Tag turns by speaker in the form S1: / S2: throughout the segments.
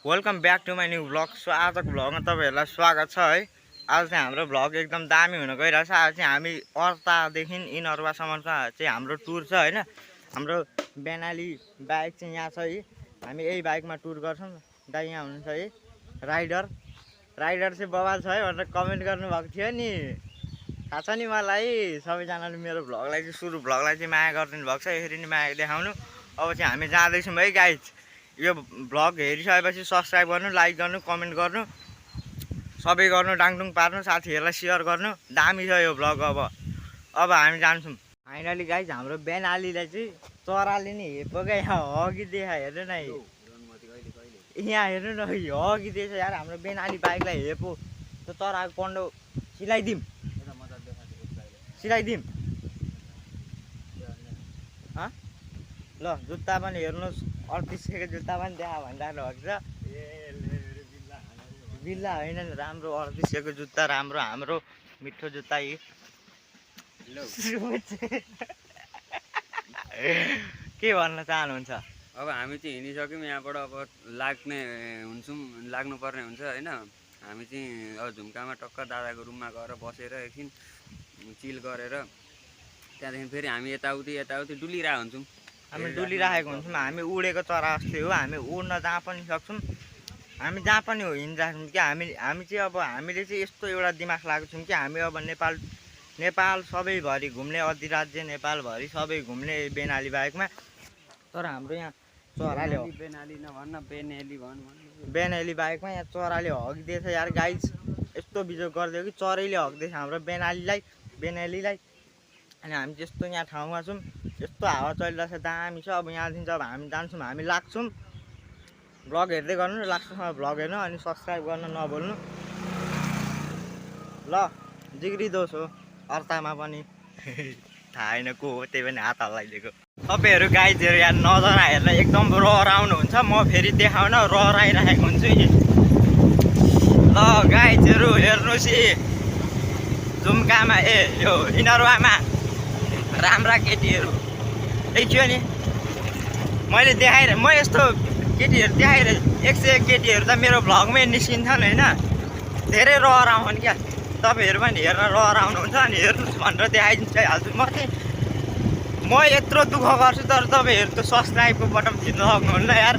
S1: Welcome back to my new vlog. So आजको भ्लगमा तपाईँहरूलाई स्वागत छ है। आज चाहिँ हाम्रो भ्लग एकदम दामी हुन गइरहेछ। आज चाहिँ हामी अर्तादेखि इनअर्वासम्मको चाहिँ हाम्रो टुर छ होइन। हाम्रो बेनाली बाइक चाहिँ यहाँ छ है। हामी यही बाइकमा टुर गर्छौँ। दाइ यहाँ हुनुहुन्छ है, राइडर चाहिँ बवाल छ है भनेर कमेन्ट गर्नुभएको थियो नि। थाहा छ नि मलाई, सबैजनाले मेरो भ्लगलाई चाहिँ सुरु भ्लगलाई चाहिँ माया गरिदिनु भएको छ। यसरी नै माया देखाउनु। अब चाहिँ हामी जाँदैछौँ है गाइज। यो भ्लग हेरिसकेपछि सब्सक्राइब गर्नु, लाइक गर्नु, कमेन्ट गर्नु, सबै गर्नु, डाङडुङ पार्नु, साथीहरूलाई सेयर गर्नु। दामी छ यो भ्लग। अब हामी जान्छौँ फाइनली गाइज। हाम्रो बेनालीलाई चाहिँ चराले नि हेपेको यहाँ हगिदिएछ। हेर्नु न यहाँ, हेर्नु न हगिदिएछ यार। हाम्रो बेनाली बाइकलाई हेपो त्यो चराको कन्डो सिलाइदिउँ ल। जुत्ता पनि हेर्नुहोस्, 3800को जुत्ता पनि देखा भनिराख्नु भएको छ। बिल्ला होइन नि, राम्रो 3800को जुत्ता, राम्रो हाम्रो मिठो जुत्ता यी। के भन्न चाहनुहुन्छ?
S2: अब हामी चाहिँ हिँडिसक्यौँ यहाँबाट। अब लाग्नुपर्ने हुन्छ होइन। हामी चाहिँ अब झुम्कामा टक्क दादाको रुममा गएर बसेर एकछिन चिल गरेर त्यहाँदेखि फेरि हामी यताउति डुलिरहेको हुन्छौँ।
S1: हामी डुलिरहेको हुन्छौँ। हामी उडेको चरा जस्तै हो। हामी उड्न जहाँ पनि सक्छौँ, हामी जहाँ पनि हो हिँडिरहेको छौँ कि हामी चाहिँ अब हामीले चाहिँ यस्तो एउटा दिमाग लगाएको छौँ कि हामी अब नेपाल सबैभरि घुम्ने, अधिराज्य नेपालभरि सबै घुम्ने बेनाली बाइकमा। तर हाम्रो यहाँ चराले बेनाली बाइकमा यहाँ चराले हगिदिएछ यार गाइज। यस्तो बिजोग गरिदियो कि चरैले हगिदिएछ हाम्रो बेनालीलाई। अनि हामी त्यस्तो यहाँ ठाउँमा छौँ, यस्तो हावा चलिरहेछ, दामी छ। अब यहाँदेखि जब हामी जान्छौँ, हामी लाग्छौँ। भ्लग हेर्दै गर्नु र लास्टसम्म भ्लग हेर्नु, अनि सब्सक्राइब गर्न नभुल्नु ल। जिग्री दोष हो अर्तामा पनि। थाहा होइन को हो, त्यही पनि हात हल्लाइदिएको। तपाईँहरू गाइजहरू यहाँ नजरा हेर्न एकदम रहराउनुहुन्छ। म फेरि देखाउन रहराइरहेको हुन्छु नि ल। गाइजहरू हेर्नुहोस् झुम्कामा यो इनरवामा राम्रा केटीहरू देखियो नि। मैले म यस्तो केटीहरू देखाएर 101 केटीहरू त मेरो भ्लगमै निस्किन्छन् होइन। धेरै रहराउन् क्या। तपाईँहरू पनि हेर्न रहराउनुहुन्छ, अनि हेर्नुहोस् भनेर देखाइदिन्छु। म यत्रो दुःख गर्छु, तर तपाईँहरू त सब्सक्राइबको बटन थिच्न सक्नुहुन्न यार।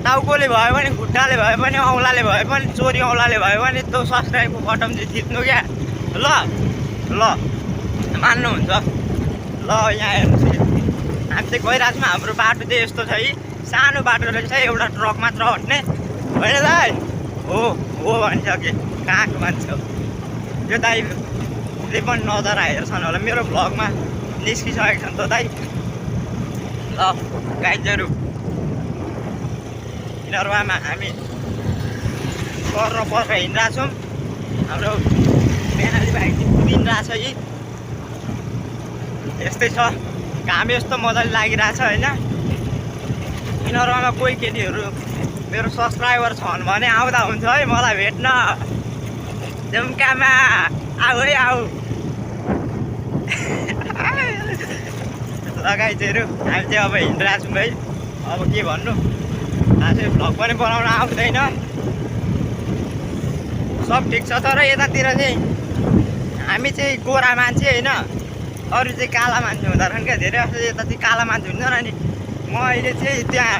S1: टाउकोले भयो भने, खुट्टाले भयो भने, औँलाले भयो भने, चोरी औँलाले भयो भने त्यो सब्सक्राइबको बटन चाहिँ थिच्नु क्या ल। मान्नुहुन्छ ल। यहाँ हेर्नुहोस्, हामी चाहिँ गइरहेको छौँ। हाम्रो बाटो चाहिँ यस्तो छ है, सानो बाटो रहेछ, एउटा ट्रक मात्र हट्ने होइन दाइ। हो भनिसकेँ, कहाँको मान्छे हो यो दाइले पनि नजरा हेर्छन् होला मेरो भ्लगमा निस्किसकेको छ नि त दाइ ल। गाइजहरू इनरवामा हामी पर हिँडिरहेछौँ। हाम्रो बेनाली बाइक चाहिँ कुदिरहेछ है। यस्तै छ, घाम यस्तो मजाले लागिरहेछ होइन। इनरवामा कोही केटीहरू मेरो सब्सक्राइबर छन् भने आउँदा हुन्छ है मलाई भेट्न झुम्कामा। आऊ है आऊ। लगाइदिएर हामी चाहिँ अब हिँडिरहेको छौँ है। अब के भन्नु, आज भ्लग पनि बनाउन आउँदैन। सब ठिक छ, तर यतातिर चाहिँ हामी चाहिँ गोरा मान्छे होइन, अरू चाहिँ काला मान्छे हुँदो रहेछन् क्या। धेरै जस्तो यता चाहिँ काला मान्छे हुन्छ नि। म अहिले चाहिँ त्यहाँ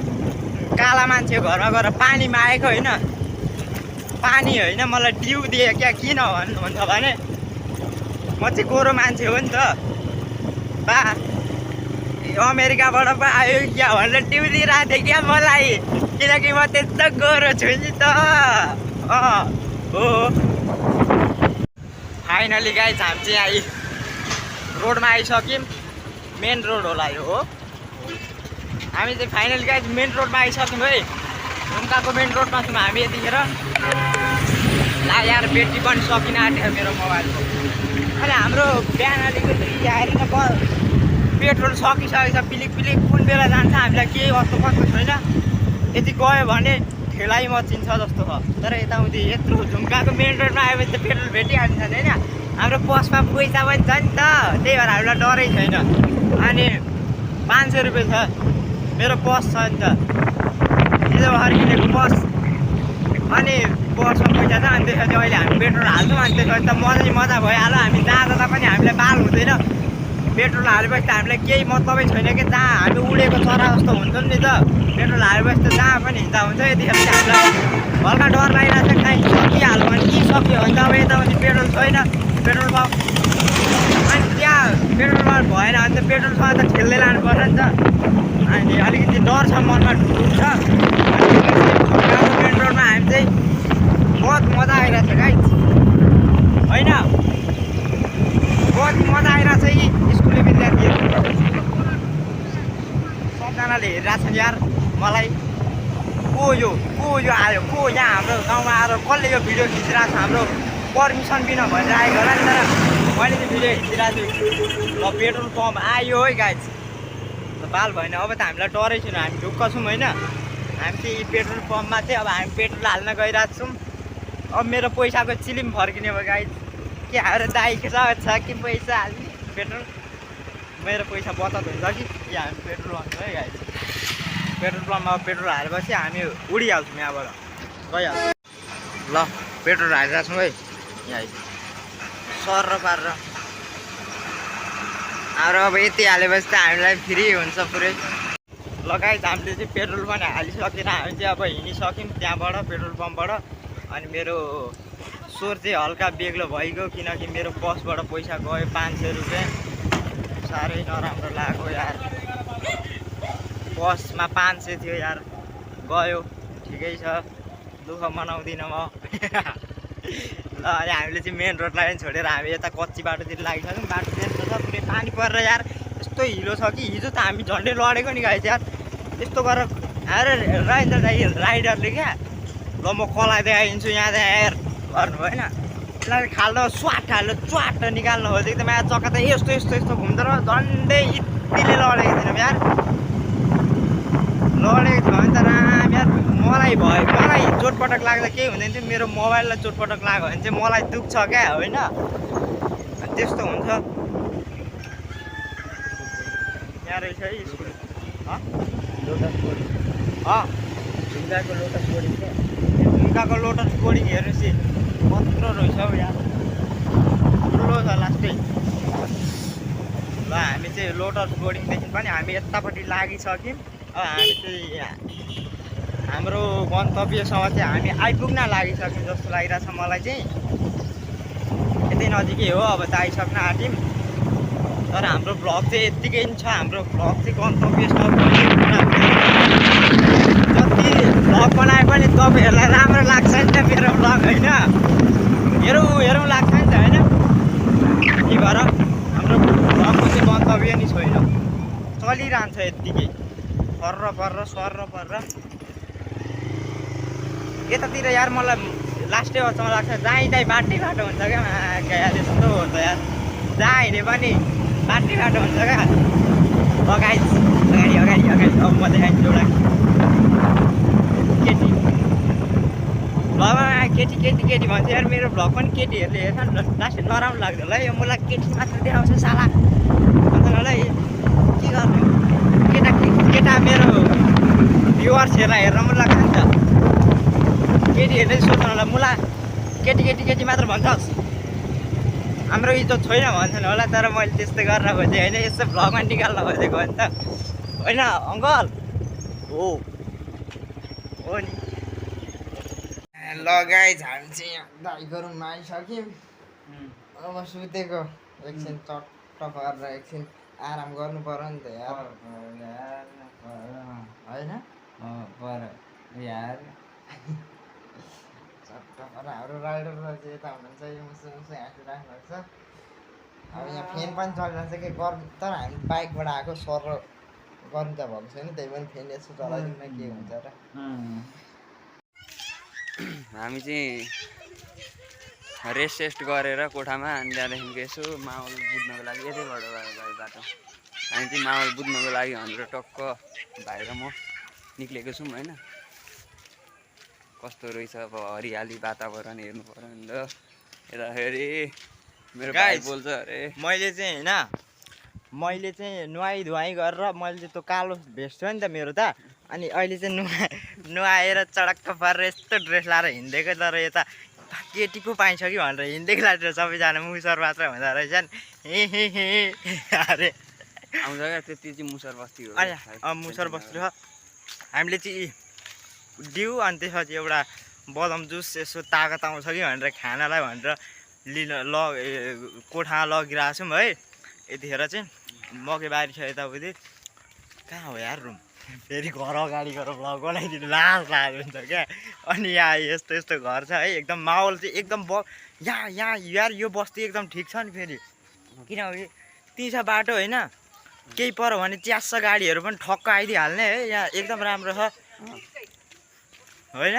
S1: काला मान्छे घरमा गएर पानी मागेको होइन। पानी होइन, मलाई ड्यु दिए क्या। किन भन्नुहुन्छ भने म चाहिँ गोरो मान्छे हो नि त बा। अमेरिकाबाट पो आयो क्या भनेर ड्यु दिइरहेको थिएँ क्या मलाई, किनकि म त्यस्तो गोरो छु नि त। हो फाइनली गाइज हामी चाहिँ यहाँ रोडमा आइसक्यौँ। मेन रोड होला यो हो। हामी चाहिँ फाइनली गाइज मेन रोडमा आइसक्यौँ है। झुम्काको मेन रोडमा छौँ हामी यतिखेर। ला यार ब्याट्री पनि सकिन आँटेको मेरो मोबाइलको। अनि हाम्रो बेनालीको चाहिँ हेरेर पेट्रोल सकिसकेको छ। पिलिक कुन बेला जान्छ हामीलाई केही कस्तो छैन। यति गयो भने ठेलाइ मचिन्छ जस्तो छ। तर यताउति यत्रो झुम्काको मेन रोडमा आएपछि त पेट्रोल भेटिहाल्छ नि होइन। हाम्रो बसमा पैसा पनि छ नि त, त्यही भएर हामीलाई डरै छैन। अनि 500 रुपियाँ छ मेरो बस छ नि त, हिजो भर्खर किनेको बस। अनि पर्समा पैसा छ अनि त्यसपछि अहिले हामी पेट्रोल हाल्छौँ अनि त्यसपछि त मजा भइहाल्यो हामी जहाँ जाँदा पनि हामीलाई बाल हुँदैन पेट्रोल हालेपछि त हामीलाई केही मतलबै छैन कि जहाँ हामी उडेको चरा जस्तो हुन्छौँ नि त पेट्रोल हालेपछि त जहाँ पनि हिँड्दा हुन्छ यतिखेर चाहिँ हामीलाई हल्का डर लागिरहेको छ काहीँ सकिहाल्यो भने कि सक्यो भने त अब यताउति पेट्रोल छैन पेट्रोल पम्प अनि त्यहाँ पेट्रोल पम्प भएन भने त पेट्रोलसँग त ठेल्दै लानुपर्छ नि त अनि अलिकति डर छ मनमा ढुक्छ पेट्रोलमा हामी चाहिँ बहुत मजा आइरहेछ गाइस होइन बहुत मजा आइरहेछ यी स्कुले विद्यार्थीहरू सबजनाले हेरिरहेछन् यार मलाई को यो आयो को यहाँ हाम्रो गाउँमा आएर कसले यो भिडियो खिचिरहेको छ हाम्रो पर्मिसन बिना भनेर आएको होला नि तर मैले चाहिँ भिडियो खिचिरहेको छु ल पेट्रोल पम्प आयो है गाइस बाल भएन अब त हामीलाई डरै छैन हामी ढुक्क छौँ होइन हामी चाहिँ पेट्रोल पम्पमा चाहिँ अब हामी पेट्रोल हाल्न गइरहेको छौँ अब मेरो पैसाको चिलिम फर्किने भयो गाइस के हाम्रो दाइको छ कि पैसा हाल्ने पेट्रोल मेरो पैसा बचत हुन्छ कि हामी पेट्रोल हाल्छौँ है गाइस पेट्रोल पम्पमा पेट्रोल हालेपछि हामी उडिहाल्छौँ यहाँबाट गइहाल्छौँ ल पेट्रोल हालिरहेको छौँ है यहाँ सर पारेर अब यति हालेपछि त हामीलाई फ्री हुन्छ पुरै लगायत हामीले चाहिँ पेट्रोल पनि हालिसकेर हामी चाहिँ अब हिँडिसक्यौँ त्यहाँबाट पेट्रोल पम्पबाट अनि मेरो स्वर चाहिँ हल्का बेग्लो भइगयो किनकि मेरो बसबाट पैसा गयो 500 रुपियाँ साह्रै नराम्रो लाग्यो यार बसमा 500 थियो यार गयो ठिकै छ दुःख मनाउँदिनँ म ल अनि हामीले चाहिँ मेन रोडलाई पनि छोडेर हामी यता कच्ची बाटोतिर लागिसक्यौँ बाटो त्यस्तो छ पुरै पानी परेर यार यस्तो हिलो छ कि हिजो त हामी झन्डै लडेको नि गाइस यार यस्तो गरेर आएर राइडरले क्या ल म कलाई देखाइदिन्छु यहाँ हेर गर्नु होइन यसलाई खाल्नु स्वाट हाल्नु च्वाट निकाल्नु खोजेको त मेरो चक्का त यस्तो घुम्दो रहेछ झन्डै यतिले लडेको थिएन यार लडेको थियो भने त राम यार मलाई चोटपटक लाग्दा केही हुँदैन थियो मेरो मोबाइललाई चोटपटक लाग्यो भने चाहिँ मलाई दुख्छ क्या होइन त्यस्तो हुन्छ यहाँ रहेछ है स्कुल लोटस बोर्डिङ ढुङ्गाको लोटस बोर्डिङ हेर्नुहोस् कत्रो रहेछ हौ यहाँ ठुलो छ लास्टै ल हामी चाहिँ लोटस बोर्डिङदेखि पनि हामी यतापट्टि लागिसक्यौँ अब हामी चाहिँ हाम्रो गन्तव्यसम्म चाहिँ हामी आइपुग्न लागिसक्यौँ जस्तो लागिरहेछ मलाई चाहिँ यतै नजिकै हो अब त आइसक्न आँट्यौँ तर हाम्रो भ्लग चाहिँ यत्तिकै छ हाम्रो भ्लग चाहिँ गन्तव्यसम्म जति भ्लग बनाए पनि तपाईँहरूलाई राम्रो लाग्छ नि त मेरो भ्लग होइन हेरौँ लाग्छ नि त होइन त्यही भएर हाम्रो भ्लगको चाहिँ गन्तव्य नि छैन चलिरहन्छ यत्तिकै सर्र पर्र यतातिर यार मलाई लास्टै अचम्म लाग्छ जहीँ बाटै बाटो हुन्छ क्या यार यस्तो हो त यार जहाँ हिँडे पनि बाटै बाटो हुन्छ क्या अगाडि अब म देखाइदिन्छु एउटा केटी भन्छ यार मेरो भ्लग पनि केटीहरूले हेर्छ नि लास्ट नराम्रो लाग्दैन होला यो मलाई केटी मात्र देखाउँछ साला अन्त होला के गर्नु केटा मेरो भ्युवर्सहरूलाई हेर्न मन लाग्छ नि त केटीहरूले सोध्नु होला मुला केटी मात्र भन्छस् हाम्रो इज्जत छैन भन्छन् होला तर मैले त्यस्तै गर्न खोजेँ होइन यस्तो भ्लगमा निकाल्न खोजेको हो नि त होइन अङ्कल हो नि ल गाइस हामी चाहिँ दाइको रुममा आइसक्यौँ अब सुतेको एकछिन चट्ट पारेर एकछिन आराम गर्नु पर्यो नि त यार होइन यार चट्ट पारेर हाम्रो राइडरलाई चाहिँ यता हुनुहुन्छ यो मुसु हाँसिराख्नुहुन्छ अब यहाँ फ्यान पनि चलिरहेको छ कि गर्नु तर हामी बाइकबाट आएको सर गर्नु त भएको छैन त्यही पनि फ्यान यसो चलाइदिउँ न के हुन्छ र
S2: हामी चाहिँ रेस्ट गरेर कोठामा अनि त्यहाँदेखिको यसो माहौल बुझ्नको लागि यतैबाट गयो बाटो हामी चाहिँ माहौल बुझ्नको लागि हाम्रो टक्क भाइ र म निक्लेको छौँ होइन कस्तो रहेछ अब हरियाली वातावरण हेर्नु पर्यो नि त हेर्दाखेरि मेरो भाइ बोल्छ अरे
S1: मैले चाहिँ नुहाई धुवाई गरेर मैले चाहिँ त्यो कालो भेस्ट थियो नि त मेरो त अनि अहिले चाहिँ नुहाएर चडक्क पारेर यस्तो ड्रेस लाएर हिँडेको तर यता केटी पो पाइन्छ कि भनेर हिँडेको लाएर सबैजना मुसर मात्र हुँदो रहेछन् अरे
S2: आउँछ क्या त्यो चाहिँ मुसर बस्ती हो
S1: अहिले मुसर बस्ती हो हामीले चाहिँ दिउ अनि त्यसपछि एउटा बदाम जुस यसो तागत आउँछ कि भनेर खानालाई भनेर लिन कोठामा लगिरहेको छौँ है। यतिखेर चाहिँ मकैबारी छ यताउति कहाँ हो यार रुम फेरि घर अगाडि गएर भ्लग बनाइदिनु लाज हुन्छ क्या। अनि यहाँ यस्तो यस्तो घर छ है एकदम माहौल चाहिँ एकदम यहाँ यार यो बस्ती एकदम ठिक छ नि फेरि किनभने त्यही छ बाटो होइन केही पऱ्यो भने च्यास्छ गाडीहरू पनि ठक्क आइदिइहाल्ने है यहाँ एकदम राम्रो छ होइन।